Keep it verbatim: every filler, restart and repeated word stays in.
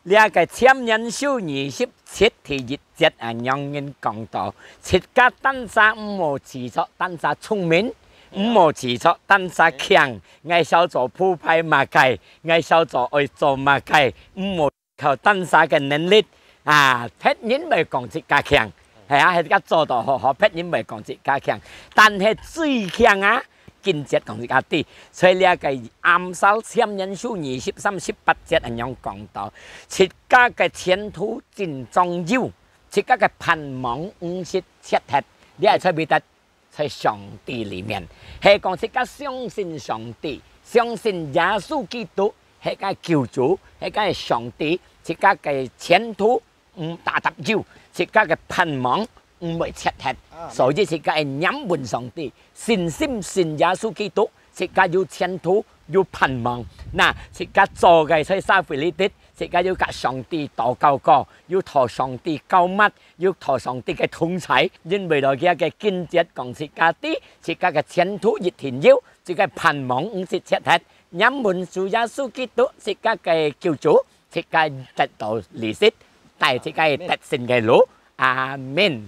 這个箴言書二十七第一節恁樣講到：自家單儕毋好自作單儕聰明，毋好自作單儕強。𠊎曉做鋪排麼个，𠊎曉做愛做麼个，毋好靠單儕个能力啊！別人會講自家強，係啊，自家做到好好，別人會講自家強，但係最強啊！經節講自家知，所以這个Amsal箴言書二十三十八節恁樣講到：自家个前途盡重要，自家个盼望毋識切忒。這係在哪位？在上帝裡面，係講自家相信上帝，相信耶穌基督係个救主，係个上帝，自家个前途毋打搭有，自家个盼望毋會切忒。所以自家愛黏穩上帝，信心信耶穌基督，自家有前途，有盼望。那自家做个在社會裡底，自家有佮上帝禱告過，有討上帝膏抹，有討上帝个同在，因為來佢个經節講自家知，自家个前途一定有，自家盼望毋識切忒。黏穩主耶穌基督，自家个救主，自家得到利息，帶自家得勝个路。阿們。